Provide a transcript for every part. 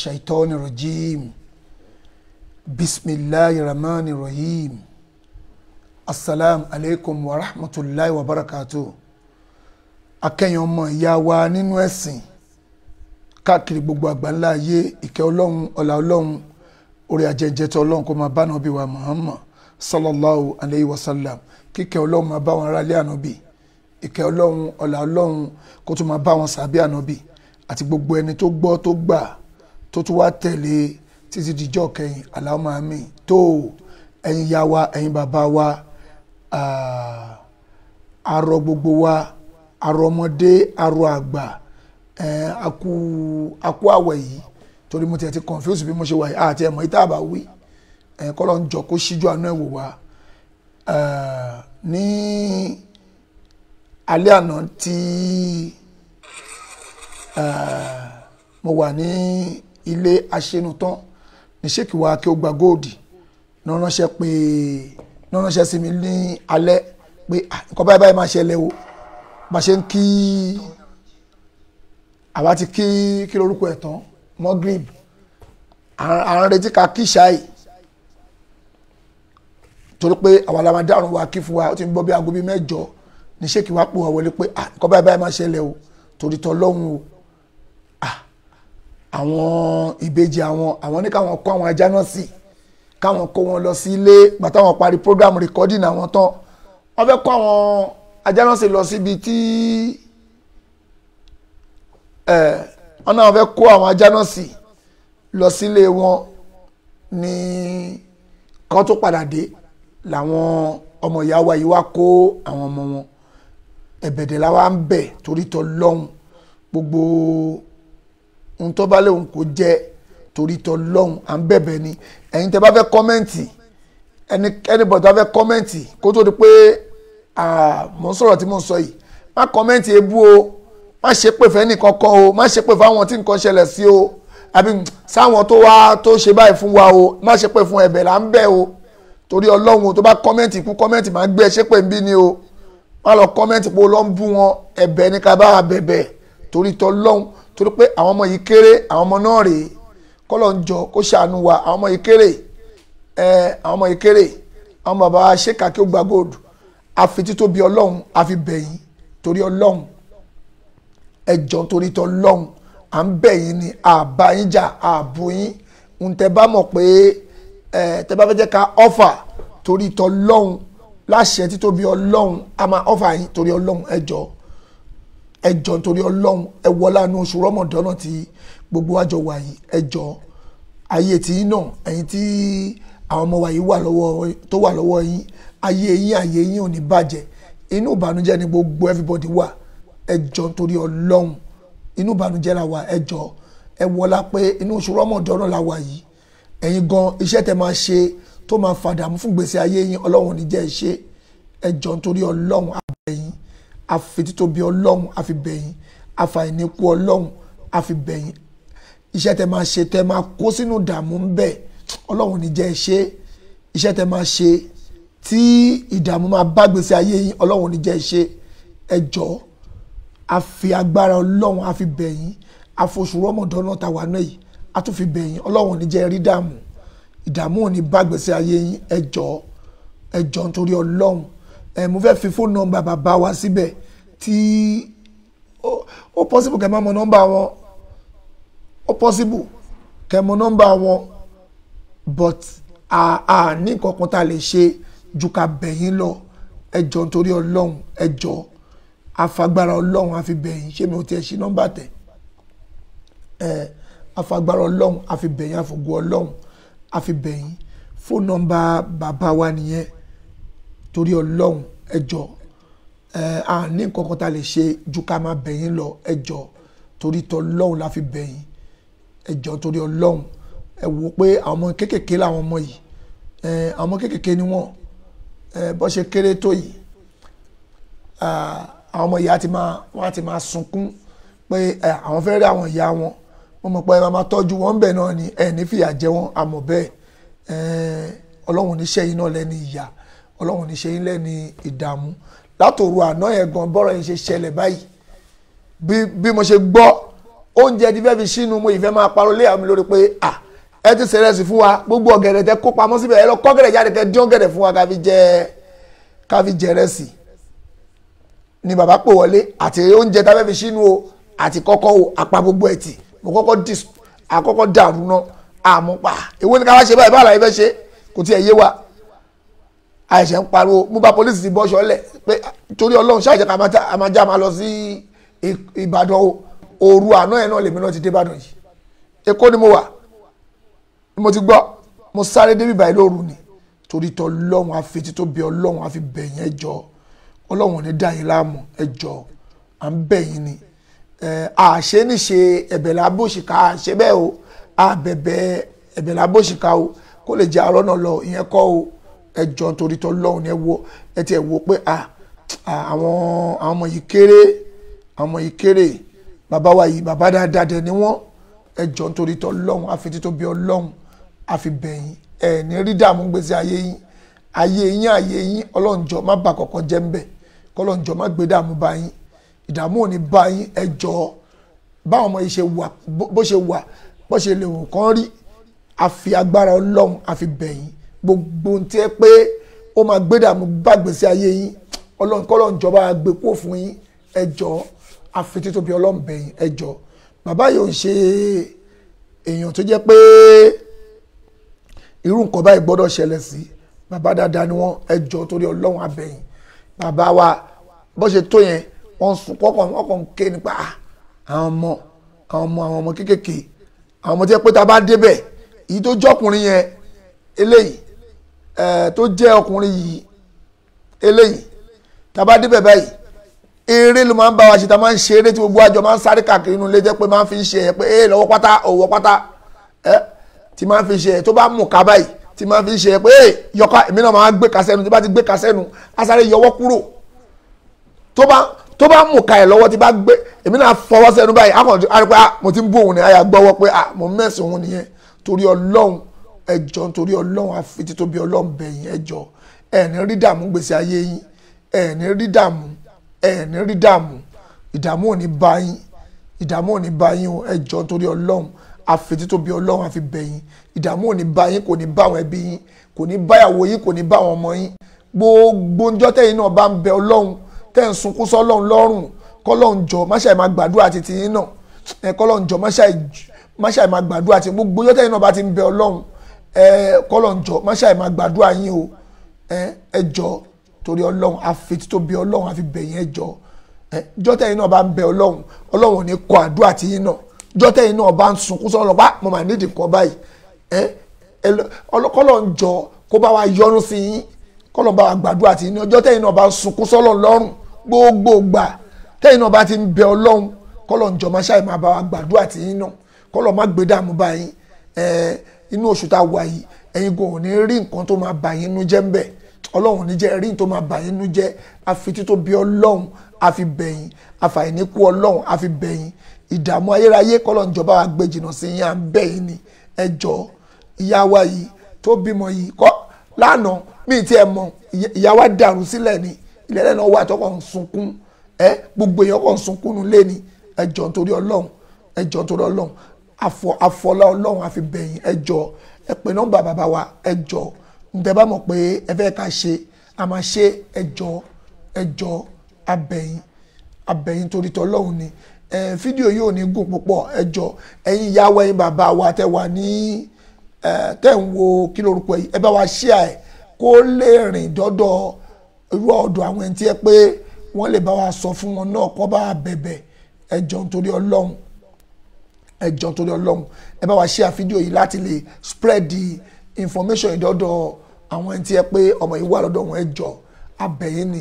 shaitani rajim. Bismillahir rahmanir rahim. Assalamu alaikum wa rahmatullahi wa barakatuh. Akẹ́yìn ọmọ ìyá wa nínú ẹ̀sìn káàkiri gbogbo àgbáńlá ayé, ìkẹ́ Ọlọ́run, ọlá Ọlọ́run, orí ajẹ́jẹ́ tó Ọlọ́run kó máa bá Ànábì wa Muhammad sallallahu alayhi wa sallam. Kíkẹ́ Ọlọ́run máa bá wọn aráalé Ànábì, ìkẹ́ Ọlọ́run, ọlá Ọlọ́run kó tún máa bá wọn sàbí Ànábì àti gbogbo ẹni tó gbọ́ tó gbà tó tún wá tẹ̀lé títí dijọ́ kẹyìn. Allahumma àmín. Tó ẹ̀yin ya wa, ẹ̀yin bàbá wa, arọ gbogbo wa, arọ ọmọdé, arọ àgbà, akú àwẹ̀ yìí, torí mo tiẹ̀ ti confuse bí mo ṣe wà yìí, àti ẹ̀mọ́ ìta àbá wí, kọ́lọ́ ń jọ kó ṣíjú àánú ẹ̀ wò wá. Ní alẹ́ àná tí mo wà ní ilé aṣenután ní ṣéèkì wa kí ó gba góòdì náà ránṣẹ́ pé náà ránṣẹ́ sí mi ní alẹ́ pé nǹkan báyìí báyìí máa ṣẹlẹ̀ o. Bá ṣe ń kí àwa ti kí lórúkọ ẹ̀ tán mọ́gírìb, à ń retí ká kí ṣáì torí pé àwa la máa dárun wa kí fún wa. Ó ti ń bọ́ bí aago bíi 8 ní ṣéèkì wa pò wá wọlé pé nǹkan báyìí báyìí máa ṣẹlẹ̀ o, torí tọ́lọ́hún o. Àwọn ìbejì àwọn ní káwọn kó àwọn ajá náà sí, káwọn kó wọn lọ sí ilé. Gbàtà wọn parí program recording àwọn tán, wọ́n fẹ́ kó àwọn ajá náà sí lọ síbi tí wọ́n náà fẹ́ kó àwọn ajá náà sí lọ sílé wọn. Ní kan tó padà dé làwọn ọmọ ìyá wa yìí wá kó àwọn ọmọ wọn. Ẹ̀bẹ̀dẹ̀ la wá ń bẹ̀ torí tọlọ́hun, gbogbo ohun tó bá léwu kò jẹ́ torí tọlọ́hun, à ń bẹ̀bẹ̀ ni. Ẹ̀yin tẹ́ bá fẹ́ kọ́mẹ́ǹtì, anybody tó bá fẹ́ kọ́mẹ́ǹtì kó tó di pé mò ń sọ̀rọ̀ tí mò ń sọ yìí, má kọ́mẹ́ǹtì ebú o, má ṣe pè fẹ́ nìkankan o, má ṣe pè fáwọn tí nǹkan ṣẹlẹ̀ sí o, àbí sáwọn tó wá tó ṣe báyìí fún wa o, má ṣe pè fún, ẹ̀bẹ̀ là ń bẹ̀ o torí Ọlọ́run. Tó bá kọ́mẹ́ǹtì kú kọ́mẹ́ǹtì má gbé ẹ ṣépè ń bí ni o, má lọ kọ́mẹ́ǹtì pé o lọ ń bú wọn. Ẹ̀bẹ̀ ní ká bá wa bẹ̀bẹ̀ torí tọlọ́hun, torí pé àwọn ọmọ yìí kéré, àwọn ọmọ náà rèé, kọ́lọ̀ ń jọ kó ṣàánú wa. Àwọn ọmọ yìí kéré, àwọn ọmọ yìí kéré. Àwọn bàbá ṣèkà kí ó gba góòdù, àfi títóbi Ọlọ́run, àfi bẹ̀yìn torí Ọlọ́run. Ẹ jọ̀ọ́ torí tọlọ́hun, à ń bẹ̀yìn ni, àbá yín jà, àbò yín. Ń tẹ bá mọ̀ pé tẹ bá fẹ́ jẹ́ ká ọ́fà torí tọlọ́hun, láṣẹ títóbi Ọlọ́run, a máa ọ́fà yín torí Ọlọ́run. Ẹ jọ̀ọ́, ẹ jọ̀ọ́ torí Ọlọ́run, ẹ wọlá inú oṣù Rọ́mọdọ́nà tí gbogbo wa jọ wà yìí. Ẹ jọ̀ọ́, ayé tí yín náà, ẹ̀yin tí àwọn ọmọ wa yìí wà lọ́wọ́, tó wà lọ́wọ́ yín, ayé yín, ayé yín ò ní bàjẹ́. Inú ìbànújẹ́ ni gbogbo everybody wà. Ẹ jọ̀ọ́ torí Ọlọ́run, inú ìbànújẹ́ la wà. Ẹ jọ̀ọ́, ẹ wọlá pé inú oṣù Rọ́mọdọ́nà la wà yìí. Ẹ̀yin gan, iṣẹ́ tẹ máa ṣe tó máa fàdàmú fún gbèsè ayé yín, Ọlọ́run ò ní jẹ́ ẹ ṣe. Ẹ jọ̀ọ́ torí Ọlọ́run, àbẹ̀yìn, àfi títóbi Ọlọ́run, àfi bẹ̀yìn, àfàìníkú Ọlọ́run, àfi bẹ̀yìn. Iṣẹ́ tẹ máa ṣe tẹ máa kó sínú ìdààmú ń bẹ̀, Ọlọ́run ò ní jẹ́ ẹ ṣe. Iṣẹ́ tẹ máa ṣe tí ìdààmú máa bá gbèsè ayé yín, Ọlọ́run ò ní jẹ́ ẹ ṣe. Ẹ jọ̀ọ́, àfi agbára Ọlọ́run, àfi bẹ̀yìn, àfoṣù Rọ́mọdọ́nà tàwa náà yìí, a tún fi bẹ̀yìn. Ọlọ́run ò ní jẹ́ rí dààmú, ìdààmú ò ní bá gbèsè ayé yín. Ẹ jọ̀ọ́, ẹ jọ̀ọ́ nítorí Ọlọ́run. Mo fẹ́ fi fóònù nọ́mbà bàbá wa síbẹ̀ tí ó possible kẹ́ máa mọ nọ́mbà wọn, ó possible kẹ́ mọ nọ́mbà wọn, but a ní nǹkan kan tá a lè ṣe ju ká bẹ̀yìn lọ. Ẹ jọ̀ọ́ nítorí Ọlọ́run, ẹ jọ̀ọ́, afagbára Ọlọ́run a fi bẹ̀yìn. Ṣé mi ò tiẹ̀ ṣí nọ́mbà tẹ̀? Afagbára Ọlọ́run a fi bẹ̀yìn, àfògo Ọlọ́run a fi bẹ̀yìn. Fóònù nọ́mbà bàbá wa nìyẹn torí Ọlọ́run. Ẹ jọ̀ọ́, a ní nǹkan kan tá a lè ṣe ju ká máa bẹ̀yìn lọ. Ẹ jọ̀ọ́ torí tọlọ́run la fi bẹ̀yìn. Ẹ jọ̀ọ́ torí Ọlọ́run. Ẹ wò pé àwọn ọmọ kéékèèké làwọn ọmọ yìí, àwọn ọmọ kéékèèké ni wọ́n, bó ṣe kéré tó yìí, àwọn ọmọ ìyá ti máa, wọ́n á ti máa sunkún pé àwọn fẹ́ rí àwọn ìyá wọn. Wọ́n mọ̀ pé ẹ máa tọ́jú wọn bẹ́ẹ̀ náà ni, ẹ ní fìyà jẹ wọ́n, àmọ́ bẹ́ẹ̀ Ọlọ́run ní ṣe yín náà lẹ́ni ìyà, Ọlọ́run ní ṣe yín lẹ́ni ìdààmú. Látòru àná yẹn gan bọ́rọ̀ yẹn ṣe ṣẹlẹ̀ báyìí, bí mo ṣe gbọ́, Oúnjẹ ti fẹ́ fi sínú, mo ìfẹ́ máa parọ́ lé àwọn mi lórí pé à ẹ ti ṣèrẹsì fún wa, gbogbo ọ̀gẹ̀dẹ̀ tẹ kó pamọ́ síbẹ̀, ẹ lọ kọ́ gẹ̀dẹ̀ jáde kẹ dín ọ̀gẹ̀dẹ̀ fún wa ká fi jẹ rẹsì. Ni bàbá pè wọlé àti oúnjẹ tá fẹ́ fi sínú o àti kọ́kọ́ o àpá gbogbo ẹ̀ tì. Mo kọ́kọ́ dis àkọ́kọ́ dàrú náà àmọ́ pa èwo ni ká wá ṣe báyìí, báwo la yẹ fẹ́ ṣe, kò tiẹ̀ yé wa. Àìṣe ń pariwo, mo bá polisi ti bọ́ṣọ lẹ̀ pé torí Ọlọ́run ṣáà jẹ́ ká máa já máa lọ sí Ìbàdàn o. Òru àná ẹ̀ náà lèmi náà ti dé Ìbàdàn yìí. Èkó ni mo wà, mo ti gbọ́, mo sáré débi báyìí lóru ni. Torí tọ́ Ọlọ́run àfi tító bí Ọlọ́run àfi bẹ̀yìn ẹjọ́, Ọlọ́run ò ní dá yín láàmú ẹjọ́, à ń bẹ̀yìn ni. Àṣẹ níṣe ẹ̀bẹ̀ làbòṣìkà, àṣẹ bẹ́ẹ̀ o, àbẹ̀bẹ̀ ẹ̀bẹ̀ làbòṣìkà o, kó lè jẹ́ àárọ̀ náà lọ, ìyẹn kọ́ o. Ẹjọ́ torí tọ́ Ọlọ́run ẹ wo, ẹ tiẹ̀ wo pé àwọn ọmọ yìí kéré, àwọn ọmọ yìí kéré, bàbá wa yìí bàbá dáadáa dẹ̀ ni wọ́n. Ẹjọ́ torí tọ́ Ọlọ́run àfi tító bí Ọlọ́run àfi bẹ̀yìn. Ẹ ní rí dààmú gbèsè ayé yín, ayé yín, ayé yín. Ọlọ́run jọ̀ọ́ má bà kọ̀kọ̀ jẹ́ ńbẹ̀, kọ́lọ́run jọ̀ọ́ má gbé dààmú bá yín, ìdààmú ò ní bá yín. Ẹjọ́ báwọn ọmọ yìí ṣe wà, bó ṣe wà, bó ṣe lè wù kán rí, àfi agbára Ọlọ́run àfi bẹ̀yìn. Gbogbo ohun tí ẹ pé ó máa gbé dààmú bá gbèsè ayé yín, Ọlọ́run kọ́lọ́run jọ̀ọ́ bá gbé kó fún yín. Ẹjọ́ àfi títóbi Ọlọ́run bẹ̀yìn. Ẹjọ́ bàbá yìí ò ń ṣe èèyàn tó jẹ́ pé irú nǹkan báyìí gbọ́dọ̀ ṣẹlẹ̀ sí. Bàbá dáadáa ni wọ́n. Ẹjọ́ torí Ọlọ́run abẹ̀yìn. Bàbá wa bó ṣe tó yẹn, wọ́n sùn kọ́kàn, wọ́n kàn ń ké nípa àwọn ọmọ, àwọn ọmọ, àwọn ọmọ kéékèèké, àwọn ọmọ tí ẹ pé tá a bá débẹ̀, èyí tó jọ́kùnrin yẹn eléyìí, tó jẹ́ ọkùnrin yìí eléyìí, tá a bá débẹ̀ báyìí, eré ló máa ń bá wa ṣe, tá a máa ń ṣe eré tí gbogbo àjọ máa ń sáré káàkiri inú ilé, jẹ́ pé máa ń fi ṣe ẹ̀ pé ẹ lọ́wọ́ pátá òwò pátá ẹ tí máa ń fi ṣe ẹ̀ tó bá mú ká báyìí, tí máa ń fi ṣe ẹ̀ pé ẹ yọká, èmi náà máa gbé kasẹ́nu, tí bá ti gbé kasẹ́nu á sáré yọwọ́ kúrò. Tó bá mú ká ẹ̀ lọ́wọ́ tí bá gbé, èmi náà fọwọ́ sẹ́nu báyìí, á kàn á rí pé mo ti ń bú òun ni, àyà gbọ́wọ́ pé mo mẹ́sìn òun nìyẹn. Torí Ọlọ́run ẹjọ́, torí Ọlọ́run àfi títóbi Ọlọ́run bẹ̀yìn. Ẹjọ́ ẹ̀ ní rí dààmú gbèsè ayé yín, ẹ̀ ní rí dààmú, ẹ̀ ní rí dààmú, ìdààmú ò ní bá yín, ìdààmú ò ní bá yín o. Ẹjọ́ torí Ọlọ́run àfi títóbi Ọlọ́run àfi bẹ̀yìn. Ìdààmú ò ní bá yín, kò ní bá àwọn ẹbí yín, kò ní bá ìyàwó yín, kò ní bá àwọn ọmọ yín. Gbogbo ọjọ́ tẹ́yin náà bá ń bẹ Ọlọ́run, tẹ́ ń sunkún sọ́lọ́run lọ́rùn, kọ́lọ́run jọ̀ọ́ má ṣàì máa gbàdúrà títí yín náà. Ẹ kọ́lọ́run jọ̀ọ́ má ṣàì máa gbàdúrà tí gbogbo ọjọ́ tẹ́yin náà bá ti ń bẹ Ọlọ́run, ẹ kọ́lọ́run jọ̀ọ́ má ṣàì máa gbàdúrà yín o. Ẹ jọ̀ọ́ torí Ọlọ́run àfi títóbi Ọlọ́run àfi bẹ̀yìn. Ẹjọ́ ọjọ́ tẹ́yin náà bá ń bẹ Ọlọ́run, Ọlọ́run ò ní kọ àdúrà tí yín náà. Ọjọ́ tẹ́yin náà bá ń sunkún sọ́lọ́run pa, mo mà nídìí nǹkan báyìí, kọ́lọ́run jọ̀ọ́ kó bá wa yọ́nú sí yín, kọ́lọ́run bá wa gbàdúrà tí yín. Ọjọ́ tẹ́yin náà bá ń sunkún sọ́lọ́run lọ́rùn, gbogbo ìgbà tẹ́yin náà bá ti ń bẹ Ọlọ́run, kọ́lọ́run jọ̀ọ́ má ṣàì máa bá wa gbàdúrà tí yín náà, kọ́lọ́run má gbé dààmú bá yín. Inú oṣù tá a wà yìí, ẹ̀yin kò ní rí nǹkan tó máa bà yín nú jẹ́ ńbẹ̀. Ọlọ́run ní jẹ́ rí tó máa bà yín nú jẹ́. Àfi títóbi Ọlọ́run àfi bẹ̀yìn, àfàìníkú Ọlọ́run àfi bẹ̀yìn. Ìdààmú ayérayé kọ́lọ́run jọ̀ọ́ bá wa gbé jìnnà sí yín, à ń bẹ̀yìn ni. Ẹ jọ̀ọ́ ìyá wa yìí tó bímọ yìí kọ́ lánàá, mi ti ẹ̀ mọ̀, ìyá wa dàrú sílẹ̀ ni, ilẹ̀ náà wà tọkọ̀ ń sunkún, ẹ gbogbo èèyàn kọ̀ ń sunkún nu lé ni. Ẹ jọ̀ọ́ nítorí Ọlọ́run, ẹ jọ̀ọ́ nítorí Ọlọ́run, àfọlá Ọlọ́run àfi bẹ̀yìn. Ẹ jọ̀ọ́ ẹ pè nọ́mbà bàbá wa. Ẹ jọ̀ọ́ ntẹ bá mọ̀ pé ẹ fẹ́ ká ṣe, a máa ṣe. Ẹ jọ̀ọ́, ẹ jọ̀ọ́ abẹ̀yìn, abẹ̀yìn torí tọlọ́run ni. Fídíò yìí ò ní gùn púpọ̀. Ẹ jọ̀ọ́ ẹ̀yin ìyá wa, ẹ̀yin bàbá wa tẹ́ wà ní tẹ́ ń wo kí lórúkọ yìí, ẹ bá wa share ẹ̀ kó lè rìn dọ́dọ̀ irú ọ̀dọ̀ àwọn ẹni tí ẹ pé wọ́n lè bá wa sọ fún wọn náà kó bá wa bẹ̀bẹ̀. Ẹ jọ̀ọ́ nítorí Ọlọ́run, ẹ jọ̀ọ́ nítorí Ọlọ́run, ẹ bá wa share fídíò yìí láti lè spread the information ìdọ́dọ̀ àwọn ẹni tí ẹ pé ọmọ yìí wà lọ́dọ̀ wọn. Ẹ jọ̀ọ́ abẹ̀yìn ni,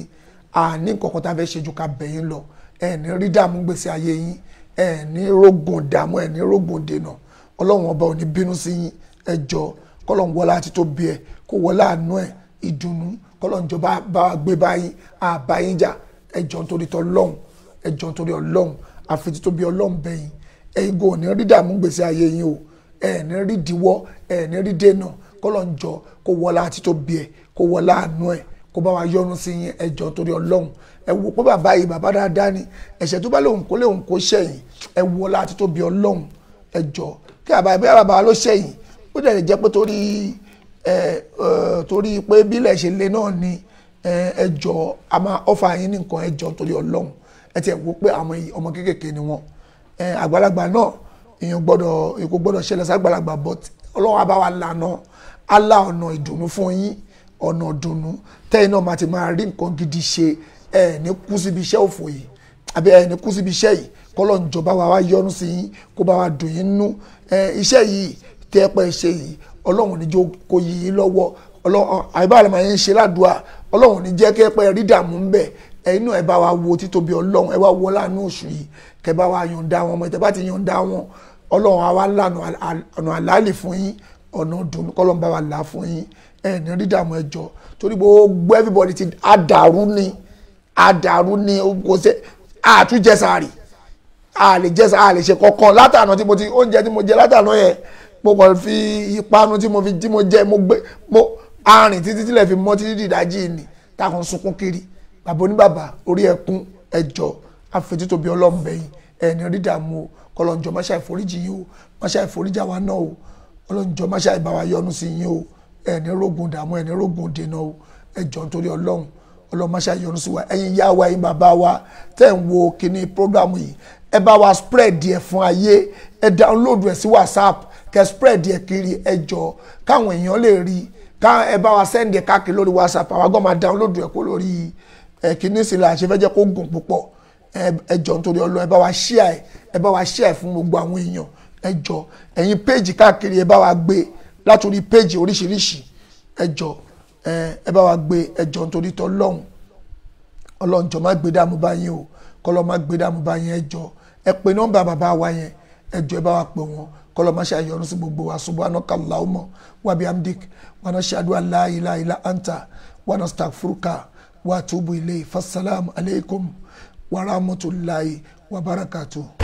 àní nǹkan tá a fẹ́ ṣe ju ká bẹ̀yìn lọ. Ẹ ní rí dààmú gbèsè ayé yín, ẹ ní rógùn dààmú, ẹ ní rógùn dènà. Ọlọ́run ọba ò ní bínú sí yín. Ẹ jọ̀ọ́ kọ́lọ́run wọlá àti tó bí ẹ, kó wọlá àánú ẹ, ìdùnnú kọ́lọ́run jọ̀ọ́ bá wa gbé báyìí, àbáyín jà. Ẹ jọ̀ọ́ nítorí tọlọ́run, ẹ jọ̀ọ́ nítorí Ọlọ́run àfi títóbi Ọlọ́run bẹ̀yìn. Ẹ̀yin kò ní rí dààmú gbèsè ayé yín o, ẹ ní rí diwọ́, ẹ ní rí dènà. Kọ́lọ́run jọ̀ọ́ kó wọlá àti tó bí ẹ, kó wọlá àánú ẹ, kó bá wa yọ́nú sí yín. Ẹ jọ̀ọ́ torí Ọlọ́run, ẹ wò pé bàbá yìí bàbá dáadáa ni, ẹ̀ṣẹ̀ tó bá lóhùn kó léhùn kó ṣẹ̀yìn, ẹ wò ọlá àti tóbi Ọlọ́run. Ẹ jọ̀ọ́ kí bàbá yìí, bóyá bàbá ló ṣẹ̀yìn, ó dẹ̀ lè jẹ́ pé torí pé bílẹ̀ ṣe le náà ni. Ẹ jọ̀ọ́ a máa ọ́fà yín ní nǹkan. Ẹ jọ̀ọ́ torí Ọlọ́run, ẹ tiẹ̀ wò pé àwọn ọmọ kéékèèké ni wọ́n. Àgbàlagbà náà èèyàn gbọ́dọ̀ èkó gbọ́dọ̀ ṣẹlẹ̀ ságbàlagbà, but Ọlọ́run á bá wa lànà á la ọ̀nà ìdùnnú fún yín, ọ̀nà ìdùnnú tẹ́yìn náà máa ti máa rí nǹkan gidi ṣe. Ẹ ní kú síbi iṣẹ́ òfò yìí, àbí ẹ ní kú síbi iṣẹ́ yìí. Kọ́lọ́n jọba wa wá yọ́nú sí yín, kó bá wa dùn yín nú. Iṣẹ́ yìí tẹ́ ẹ pẹ́ ṣe yìí, Ọlọ́run ní jó kó yí yín lọ́wọ́. Ọlọ́run àìbá àlọ́ máa ń ṣe ládùúà, Ọlọ́run ní jẹ́ kẹ́ pẹ́ rí dààmú ń bẹ̀. Ẹ̀yin náà ẹ bá wa wo títóbi Ọlọ́run, ẹ wá wo láàánú oṣù yìí, kẹ́ bá wa yọ̀ǹda wọn ọmọ. Ìtẹ́ bá ti yọ̀ǹda wọn, Ọlọ́run á wá lànà ọ̀nà àlàálì fún yín, ọ̀nà dùn kọ́lọ́n bá wa là fún yín. Ẹ ní rí dààmú. Ẹ jọ̀ọ́, torí gbogbo everybody ti àdàrú ni, àdàrú ni, kò ṣe àtúnjẹsàárì, a lè jẹsà, a lè ṣe kankan látànà tí mo ti oúnjẹ tí mo jẹ látànà yẹn, mo kàn fi ìpanu tí mo fi tí mo jẹ, mo gbé mo arìn títí tílẹ̀ fi mọ́, títí dìdájì ni táwọn sunkún kiri bàbá oníbàbà orí ẹkún. Ẹ jọ̀ọ́, àfetítóbi Ọlọ́run bẹ̀yìn, ẹni rí dààmú o. Kọlọ́njọ́ má ṣàì foríjì yín o, má ṣàì foríjì àwa náà o. Ọlọ́njọ́ má ṣàì bá wa yọ́nú sí yín o. Ẹni rógun dààmú, ẹni rógun dènà o. Ẹ jọ̀ọ́ nítorí Ọlọ́run, Ọlọ́run má ṣàì yọ́nú sí wa. Ẹ̀yin ìyá wa, ẹ̀yin bàbá wa tẹ́ ń wo kíní program yìí, ẹ bá wa spread ẹ̀ fún ayé. Ẹ download ẹ̀ sí WhatsApp, kẹ́ spread ẹ̀ kiri. Ẹ jọ̀ọ́, káwọn èèyàn lè rí ká ẹ bá wa send ẹ̀ káàkiri lórí WhatsApp. Àwa gan máa download ẹ̀ kó lórí ẹ̀ kíní sí la ṣe fẹ́ jẹ́ kó gùn púpọ̀. Ẹ jọ̀ọ́ nítorí Ọlọ́run, ẹ bá wa share ẹ, ẹ bá wa share fún gbogbo àwọn èèyàn. Ẹ jọ̀ọ́, ẹ̀yin page káàkiri, ẹ bá wa gbé látòrí page oríṣiríṣi. Ẹ jọ̀ọ́, ẹ bá wa gbé. Ẹ jọ̀ọ́ nítorí tọlọ́hun, Ọlọ́run jọ̀ọ́ má gbé dààmú bá yín o, kọ́lọ́ má gbé dààmú bá yín. Ẹ jọ̀ọ́, ẹ pe nọ́mbà bàbá wa yẹn. Ẹ jọ̀ọ́, ẹ bá wa pè wọ́n. Kọ́lọ́ má ṣe àyọ̀nù sí gbogbo wa. Subhanaka Allahumma wa bihamdik, wa nashhadu an la ilaha illa anta, wa nastaghfiruka wa atubu ilayk. Fassalamu alaykum wa rahmatullahi wa barakatuh.